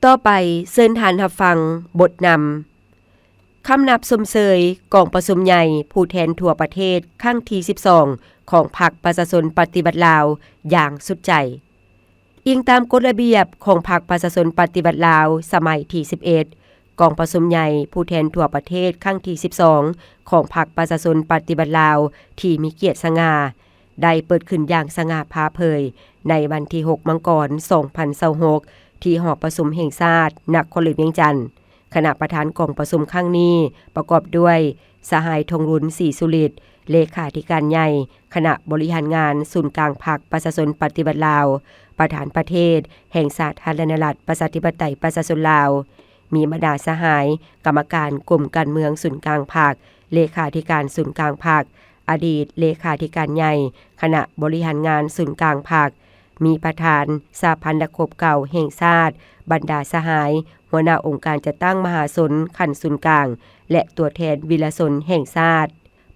ຕໍ່ໄປເຊີນທ່ານຮັບຟັງບົດນຳ ຄຳນັບຊົມເຊີຍກອງປະຊຸມໃຫຍ່ຜູ້ແທນທົ່ວປະເທດຄັ້ງທີສິບສອງ ຂອງພັກປະຊາຊົນປະຕິວັດລາວຢ່າງສຸດໃຈ. ອີງຕາມກົດລະບຽບຂອງພັກປະຊາຊົນປະຕິວັດລາວສະໄໝທີສິບເອັດ ກອງປະຊຸມໃຫຍ່ຜູ້ແທນທົ່ວປະເທດຄັ້ງທີສິບສອງ ຂອງພັກປະຊາຊົນປະຕິວັດລາວທີ່ມີກຽດສະຫງ່າ ໄດ້ເປີດຂຶ້ນຢ່າງສະຫງ່າຜ່າເຜີຍໃນວັນທີຫົກ ມັງກອນ ສອງພັນຊາວຫົກ ທີ່ຫໍປະຊຸມແຫ່ງຊາດ ນະຄອນຫຼວງວຽງຈັນ. ຄະນະປະທານກອງປະຊຸມຄັ້ງນີ້ປະກອບດ້ວຍ ສະຫາຍ ທອງລຸນ ສີສຸລິດ ເລຂາທິການໃຫຍ່ຄະນະບໍລິຫານງານສູນກາງພັກປະຊາຊົນປະຕິວັດລາວ, ປະທານປະເທດແຫ່ງສາທາລະນະລັດ ປະຊາທິປະໄຕ ປະຊາຊົນລາວ, ມີບັນດາສະຫາຍກຳມະການກົມການເມືອງສູນກາງພັກ, ເລຂາທິການສູນກາງພັກ, ອະດີດເລຂາທິການໃຫຍ່ຄະນະບໍລິຫານງານສູນກາງພັກ, ມີປະທານສະຫະພັນນັກຮົບເກົ່າແຫ່ງຊາດ, ບັນດາສະຫາຍຫົວໜ້າອົງການຈັດຕັ້ງມະຫາຊົນຂັ້ນສູນກາງ ແລະ ຕົວແທນວິລະຊົນແຫ່ງຊາດ.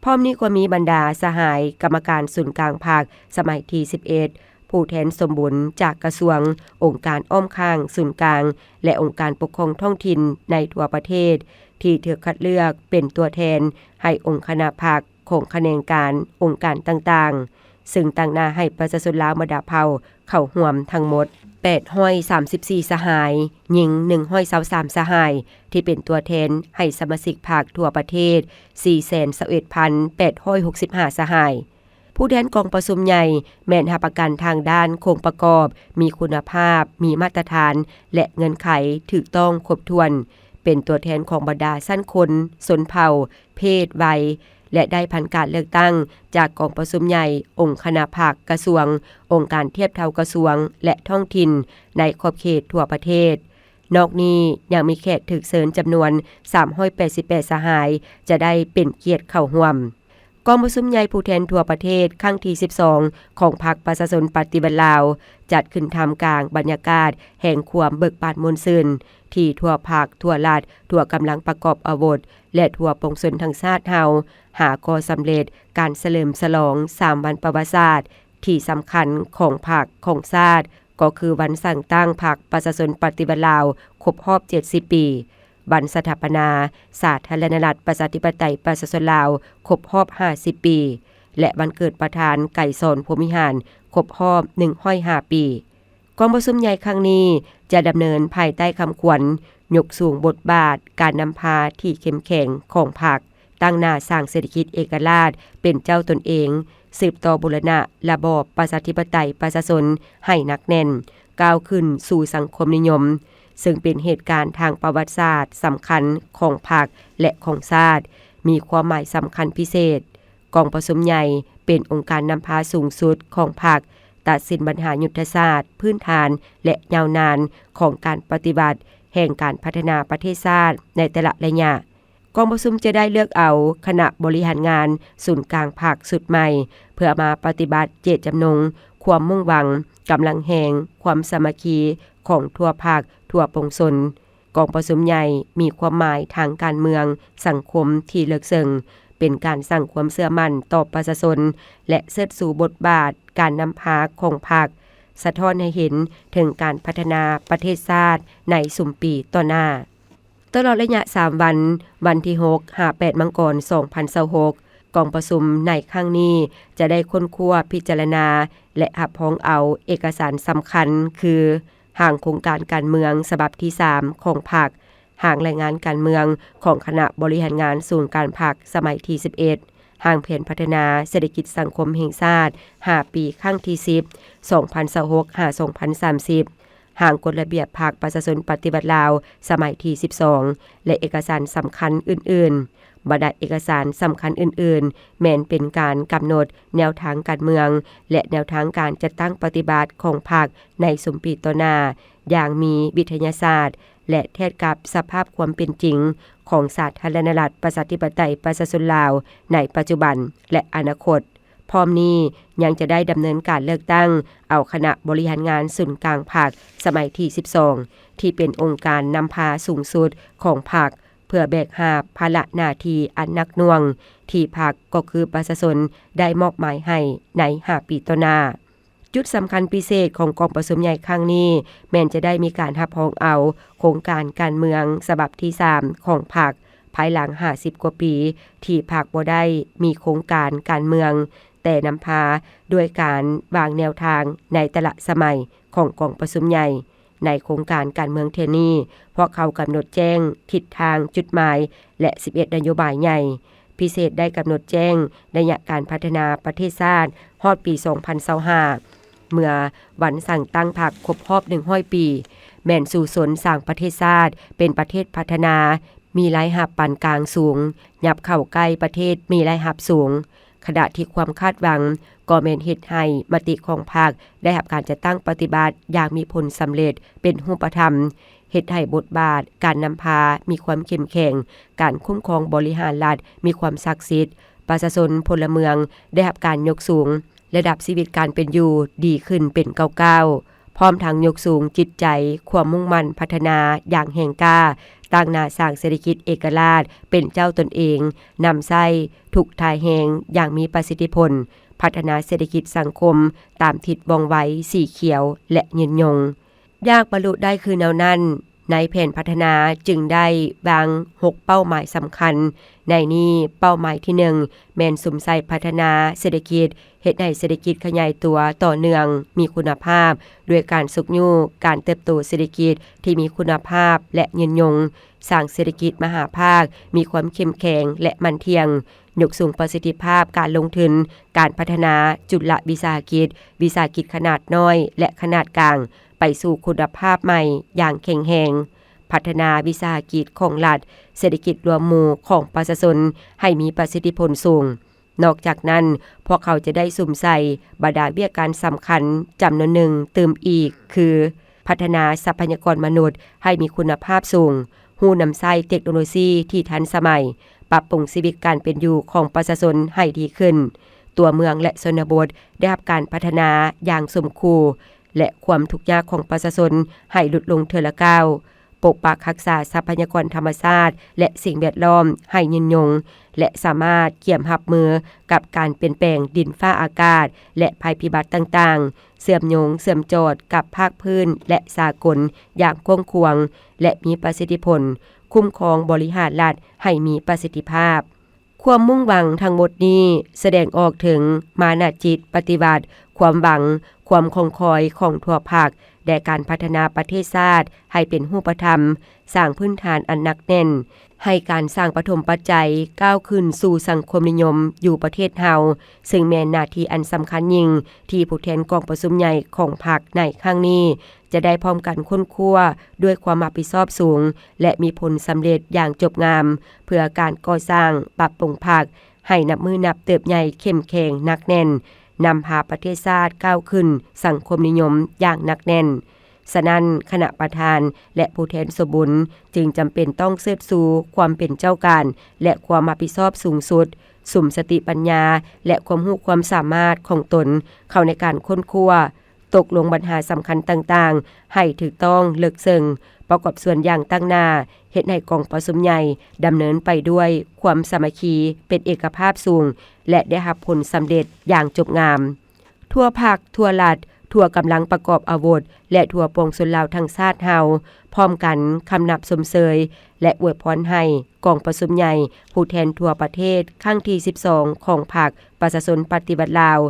ພ້ອມນີ້ກໍມີບັນດາສະຫາຍກຳມະການສູນກາງພັກສະໄໝທີສິບເອັດ ຜູ້ແທນສົມບູນຈາກກະຊວງ, ອົງການອ້ອມຂ້າງສູນກາງ ແລະ ອົງການປົກຄອງທ້ອງຖິ່ນໃນທົ່ວປະເທດ ທີ່ຖືກຄັດເລືອກເປັນຕົວແທນໃຫ້ອົງຄະນະພັກຂອງຂະແໜງການ, ອົງການຕ່າງໆ, ຊຶ່ງຕາງໜ້າໃຫ້ປະຊາຊົນລາວບັນດາເຜົ່າເຂົ້າຮ່ວມທັງໝົດແປດຮ້ອຍສາມສິບສີ່ສະຫາຍ, ຍິງໜຶ່ງຮ້ອຍຊາວສາມສະຫາຍ, ທີ່ເປັນຕົວແທນໃຫ້ສະມາຊິກພັກທົ່ວປະເທດສີ່ແສນຊາວເອັດພັນແປດຮ້ອຍຫົກສິບຫ້າສະຫາຍ. ຜູ້ແທນກອງປະຊຸມໃຫຍ່ແມ່ນຮັບປະກັນທາງດ້ານໂຄງປະກອບ, ມີຄຸນນະພາບ, ມີມາດຕະຖານ ແລະ ເງື່ອນໄຂຖືກຕ້ອງຄົບຖ້ວນ, ເປັນຕົວແທນຂອງບັນດາຊັ້ນຄົນ, ຊົນເຜົ່າ, ເພດ, ໄວ ແລະ ໄດ້ຜ່ານການເລືອກຕັ້ງຈາກກອງປະຊຸມໃຫຍ່, ອົງຄະນະພັກ, ກະຊວງ, ອົງການທຽບເທົ່າກະຊວງ ແລະ ທ້ອງຖິ່ນໃນຂອບເຂດທົ່ວປະເທດ. ນອກນີ້ຍັງມີແຂກຖືກເຊີນຈຳນວນສາມຮ້ອຍແປດສິບແປດສະຫາຍ ຈະໄດ້ເປັນກຽດເຂົ້າຮ່ວມ. ກອງປະຊຸມໃຫຍ່ຜູ້ແທນທົ່ວປະເທດຄັ້ງທີສິບສອງ ຂອງພັກປະຊາຊົນປະຕິວັດລາວ ຈັດຂຶ້ນທ່າມກາງບັນຍາກາດແຫ່ງຄວາມເບີກບານມ່ວນຊື່ນ ທີ່ທົ່ວພັກ, ທົ່ວລັດ, ທົ່ວກຳລັງປະກອບອາວຸດ ແລະ ທົ່ວປວງຊົນທັງຊາດເຮົາ ຫາກໍ່ສຳເລັດການສະເຫຼີມສະຫຼອງສາມວັນປະຫວັດສາດທີ່ສຳຄັນຂອງພັກ, ຂອງຊາດ, ກໍຄືວັນສ້າງຕັ້ງພັກປະຊາຊົນປະຕິວັດລາວຄົບຮອບເຈັດສິບປີ, ວັນສະຖາປະນາສາທາລະນະລັດ ປະຊາທິປະໄຕ ປະຊາຊົນລາວຄົບຮອບຫ້າສິບປີ ແລະ ວັນເກີດປະທານໄກສອນ ພົມວິຫານ ຄົບຮອບໜຶ່ງຮ້ອຍຫ້າປີ. ກອງປະຊຸມໃຫຍ່ຄັ້ງນີ້ຈະດຳເນີນພາຍໃຕ້ຄຳຂວັນ ຍົກສູງບົດບາດການນຳພາທີ່ເຂັ້ມແຂງຂອງພັກ, ຕັ້ງໜ້າສ້າງເສດຖະກິດເອກະລາດເປັນເຈົ້າຕົນເອງ, ສືບຕໍ່ບູລະນະລະບອບປະຊາທິປະໄຕປະຊາຊົນໃຫ້ໜັກແໜ້ນ, ກ້າວຂຶ້ນສູ່ສັງຄົມນິຍົມ, ເຊິ່ງເປັນເຫດການທາງປະຫວັດສາດສຳຄັນຂອງພັກ ແລະ ຂອງຊາດ, ມີຄວາມໝາຍສຳຄັນພິເສດ. ກອງປະຊຸມໃຫຍ່ເປັນອົງການນຳພາສູງສຸດຂອງພັກ, ຕັດສິນບັນຫາຍຸດທະສາດພື້ນຖານ ແລະ ຍາວນານຂອງການປະຕິວັດແຫ່ງການພັດທະນາປະເທດຊາດໃນແຕ່ລະໄລຍະ. ກອງປະຊຸມຈະໄດ້ເລືອກເອົາຄະນະບໍລິຫານງານສູນກາງພັກຊຸດໃໝ່ ເພື່ອມາປະຕິບັດເຈດຈຳນົງ, ຄວາມມຸ່ງຫວັງ, ກຳລັງແຮງ, ຄວາມສາມັກຄີຂອງທົ່ວພັກ, ທົ່ວປວງຊົນ. ກອງປະຊຸມໃຫຍ່ມີຄວາມໝາຍທາງການເມືອງ, ສັງຄົມທີ່ເລິກເຊິ່ງ, ເປັນການສ້າງຄວາມເຊື່ອໝັ້ນຕໍ່ປະຊາຊົນ ແລະ ເຊີດຊູບົດບາດການນຳພາຂອງພັກ, ສະທ້ອນໃຫ້ເຫັນເຖິງການພັດທະນາປະເທດຊາດໃນຊຸມປີຕໍ່ໜ້າ. ຕະຫຼອດໄລຍະສາມວັນ, ວັນທີຫົກ ຫາ ແປດ ມັງກອນ ສອງພັນຊາວຫົກ, ກອງປະຊຸມໃນຄັ້ງນີ້ຈະໄດ້ຄົ້ນຄວ້າ, ພິຈາລະນາ ແລະ ຮັບຮອງເອົາເອກະສານສຳຄັນ ຄື ຮ່າງໂຄງການການເມືອງສະບັບທີສາມຂອງພັກ, ຮ່າງລາຍງານການເມືອງຂອງຄະນະບໍລິຫານງານສູນກາງພັກສະໄໝທີສິບເອັດ, ຮ່າງແຜນພັດທະນາເສດຖະກິດສັງຄົມແຫ່ງຊາດຫ້າປີຄັ້ງທີສິບ ສອງພັນຊາວຫົກ ຫາ ສອງພັນສາມສິບ, ຮ່າງກົດລະບຽບພັກປະຊາຊົນປະຕິວັດລາວສະໄໝທີສິບສອງ ແລະ ເອກະສານສຳຄັນອື່ນໆ. ບັນດາເອກະສານສຳຄັນອື່ນໆ ແມ່ນເປັນການກຳນົດແນວທາງການເມືອງ ແລະ ແນວທາງການຈັດຕັ້ງປະຕິບັດຂອງພັກໃນຊຸມປີຕໍ່ໜ້າ ຢ່າງມີວິທະຍາສາດ ແລະ ທຽບກັບສະພາບຄວາມເປັນຈິງຂອງສາທາລະນະລັດ ປະຊາທິປະໄຕ ປະຊາຊົນລາວໃນປັດຈຸບັນ ແລະ ອະນາຄົດ. ພ້ອມນີ້ຍັງຈະໄດ້ດຳເນີນການເລືອກຕັ້ງເອົາຄະນະບໍລິຫານງານສູນກາງພັກສະໄໝທີສິບສອງ ທີ່ເປັນອົງການນຳພາສູງສຸດຂອງພັກ ເພື່ອແບກຫາບພາລະໜ້າທີ່ອັນໜັກໜ່ວງ ທີ່ພັກກໍຄືປະຊາຊົນໄດ້ມອບໝາຍໃຫ້ໃນຫ້າປີຕໍ່ໜ້າ. ຈຸດສຳຄັນພິເສດຂອງກອງປະຊຸມໃຫຍ່ຄັ້ງນີ້ ແມ່ນຈະໄດ້ມີການຮັບຮອງເອົາໂຄງການການເມືອງສະບັບທີສາມຂອງພັກ ພາຍຫຼັງຫ້າສິບກວ່າປີ ທີ່ພັກບໍ່ໄດ້ມີໂຄງການການເມືອງ ແຕ່ນຳພາດ້ວຍການວາງແນວທາງໃນແຕ່ລະສະໄໝຂອງກອງປະຊຸມໃຫຍ່. ໃນໂຄງການການເມືອງເທື່ອນີ້ ພວກເຂົາກຳນົດແຈ້ງທິດທາງ, ຈຸດໝາຍ ແລະ ສິບເອັດນະໂຍບາຍໃຫຍ່. ພິເສດໄດ້ກຳນົດແຈ້ງໄລຍະການພັດທະນາປະເທດຊາດຮອດປີສອງພັນຊາວຫ້າ ເມື່ອວັນສ້າງຕັ້ງພັກຄົບຮອບໜຶ່ງຮ້ອຍປີ ແມ່ນສູ້ຊົນສ້າງປະເທດຊາດເປັນປະເທດພັດທະນາ ມີລາຍຮັບປານກາງສູງ, ຫຍັບເຂົ້າໃກ້ປະເທດມີລາຍຮັບສູງ, ຂະນະທີ່ຄວາມຄາດຫວັງກໍແມ່ນເຮັດໃຫ້ມະຕິຂອງພັກໄດ້ຮັບການຈັດຕັ້ງປະຕິບັດຢ່າງມີຜົນສຳເລັດເປັນຮູບປະທຳ, ເຮັດໃຫ້ບົດບາດການນຳພາມີຄວາມເຂັ້ມແຂງ, ການຄຸ້ມຄອງບໍລິຫານລັດມີຄວາມສັກສິດ, ປະຊາຊົນພົນລະເມືອງໄດ້ຮັບການຍົກສູງ, ລະດັບຊີວິດການເປັນຢູ່ດີຂຶ້ນເປັນກ້າວໆ, ພ້ອມທັງຍົກສູງຈິດໃຈ, ຄວາມມຸ່ງໝັ້ນພັດທະນາຢ່າງແຮງກ້າ, ຕັ້ງໜ້າສ້າງເສດຖະກິດເອກະລາດເປັນເຈົ້າຕົນເອງ, ນຳໃຊ້ທຸກທ່າແຮງຢ່າງມີປະສິດທິຜົນ, ພັດທະນາເສດຖະກິດສັງຄົມຕາມທິດວ່ອງໄວ, ສີຂຽວ ແລະ ຍືນຍົງ. ຢາກບັນລຸໄດ້ຄືແນວນັ້ນ, ໃນແຜນພັດທະນາຈຶ່ງໄດ້ວາງຫົກເປົ້າໝາຍສຳຄັນ. ໃນນີ້ເປົ້າໝາຍທີໜຶ່ງ ແມ່ນສຸມໃສ່ພັດທະນາເສດຖະກິດ, ເຮັດໃຫ້ເສດຖະກິດຂະຫຍາຍຕົວຕໍ່ເນື່ອງ, ມີຄຸນນະພາບ, ດ້ວຍການຊຸກຍູ້ການເຕີບໂຕເສດຖະກິດທີ່ມີຄຸນນະພາບ ແລະ ຍືນຍົງ, ສ້າງເສດຖະກິດມະຫາພາກມີຄວາມເຂັ້ມແຂງ ແລະ ໝັ້ນທ່ຽງ, ຍົກສູງປະສິດທິພາບການລົງທຶນ, ການພັດທະນາຈຸລະວິສາຫະກິດ, ວິສາຫະກິດຂະໜາດນ້ອຍ ແລະ ຂະໜາດກາງ ໄປສູ່ຄຸນນະພາບໃໝ່ຢ່າງແຂງແຮງ, ພັດທະນາວິສາຫະກິດຂອງລັດ, ເສດຖະກິດລວມໝູ່ຂອງປະຊາຊົນໃຫ້ມີປະສິດທິຜົນສູງ. ນອກຈາກນັ້ນ, ພວກເຂົາຈະໄດ້ສຸມໃສ່ບັນດາວຽກການສຳຄັນຈຳນວນໜຶ່ງຕື່ມອີກ ຄື ພັດທະນາຊັບພະຍາກອນມະນຸດໃຫ້ມີຄຸນນະພາບສູງ, ຮູ້ນຳໃຊ້ເຕັກໂນໂລຊີທີ່ທັນສະໄໝ, ປັບປຸງຊີວິດການເປັນຢູ່ຂອງປະຊາຊົນໃຫ້ດີຂຶ້ນ, ຕົວເມືອງ ແລະ ຊົນນະບົດໄດ້ຮັບການພັດທະນາຢ່າງສົມຄູ່ ແລະ ຄວາມທຸກຍາກຂອງປະຊາຊົນໃຫ້ຫຼຸດລົງເທື່ອລະກ້າວ, ປົກປັກຮັກສາຊັບພະຍາກອນທຳມະຊາດ ແລະ ສິ່ງແວດລ້ອມໃຫ້ຍືນຍົງ ແລະ ສາມາດກຽມຮັບມືກັບການປ່ຽນແປງດິນຟ້າອາກາດ ແລະ ໄພພິບັດຕ່າງໆ, ເຊື່ອມໂຍງເຊື່ອມຈອດກັບພາກພື້ນ ແລະ ສາກົນຢ່າງກວ້າງຂວາງ ແລະ ມີປະສິດທິຜົນ, ຄຸ້ມຄອງບໍລິຫານລັດໃຫ້ມີປະສິດທິພາບ. ຄວາມມຸ່ງຫວັງທັງໝົດນີ້ສະແດງອອກເຖິງມານະຈິດປະຕິວັດ, ຄວາມຫວັງ, ຄວາມຄອງຄອຍຂອງທົ່ວພັກ ແລະ ການພັດທະນາປະເທດຊາດໃຫ້ເປັນຮູບປະທຳ, ສ້າງພື້ນຖານອັນໜັກແໜ້ນ ໃຫ້ການສ້າງປະຖົມປັດໄຈກ້າວຂຶ້ນສູ່ສັງຄົມນິຍົມຢູ່ປະເທດເຮົາ, ເຊິ່ງແມ່ນໜ້າທີ່ອັນສຳຄັນຍິ່ງທີ່ຜູ້ແທນກອງປະຊຸມໃຫຍ່ຂອງພັກໃນຄັ້ງນີ້ ຈະໄດ້ພ້ອມກັນຄົ້ນຄວ້າດ້ວຍຄວາມຮັບຜິດຊອບສູງ ແລະ ມີຜົນສຳເລັດຢ່າງຈົບງາມ ເພື່ອການກໍ່ສ້າງປັບປຸງພັກໃຫ້ນັບມື້ນັບເຕີບໃຫຍ່ເຂັ້ມແຂງໜັກແໜ້ນ, ນຳພາປະເທດຊາດກ້າວຂຶ້ນສັງຄົມນິຍົມຢ່າງໜັກແໜ້ນ. ສະນັ້ນ, ຄະນະປະທານ ແລະ ຜູ້ແທນສົມບູນຈຶ່ງຈຳເປັນຕ້ອງເຊີດຊູຄວາມເປັນເຈົ້າການ ແລະ ຄວາມຮັບຜິດຊອບສູງສຸດ, ສຸມສະຕິປັນຍາ ແລະ ຄວາມຮູ້ຄວາມສາມາດຂອງຕົນເຂົ້າໃນການຄົ້ນຄວ້າ, ຕົກລົງບັນຫາສຳຄັນຕ່າງໆໃຫ້ຖືກຕ້ອງເລິກເຊິ່ງ, ປະກອບສ່ວນຢ່າງຕັ້ງໜ້າ, ເຮັດໃຫ້ກອງປະຊຸມໃຫຍ່ດຳເນີນໄປດ້ວຍຄວາມສາມັກຄີ, ເປັນເອກະພາບສູງ ແລະ ໄດ້ຮັບຜົນສຳເລັດຢ່າງຈົບງາມ. ທົ່ວພັກ, ທົ່ວລັດ, ທົ່ວກຳລັງປະກອບອາວຸດ ແລະ ທົ່ວປວງຊົນລາວທັງຊາດເຮົາ ພ້ອມກັນຄຳນັບຊົມເຊີຍ ແລະ ອວຍພອນໃຫ້ກອງປະຊຸມໃຫຍ່ຜູ້ແທນທົ່ວປະເທດຄັ້ງທີສິບສອງ ຂອງພັກປະຊາຊົນປະຕິວັດລາວ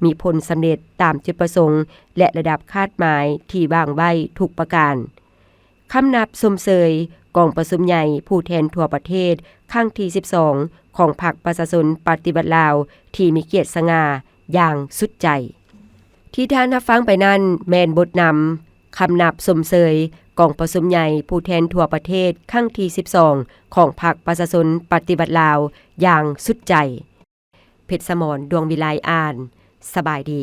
ມີຜົນສຳເລັດຕາມຈຸດປະສົງ ແລະ ລະດັບຄາດໝາຍທີ່ວາງໄວ້ທຸກປະການ. ຄຳນັບຊົມເຊີຍກອງປະຊຸມໃຫຍ່ຜູ້ແທນທົ່ວປະເທດຄັ້ງທີສິບສອງ ຂອງພັກປະຊາຊົນປະຕິວັດລາວ ທີ່ມີກຽດສະຫງ່າຢ່າງສຸດໃຈ. ທີ່ທ່ານຮັບຟັງໄປນັ້ນແມ່ນບົດນຳຄຳນັບຊົມເຊີຍກອງປະຊຸມໃຫຍ່ຜູ້ແທນທົ່ວປະເທດຄັ້ງທີສິບສອງ ຂອງພັກປະຊາຊົນປະຕິວັດລາວຢ່າງສຸດໃຈ. ເພັດສະໝອນ ດວງວິໄລ ອ່ານ. ສະບາຍດີ.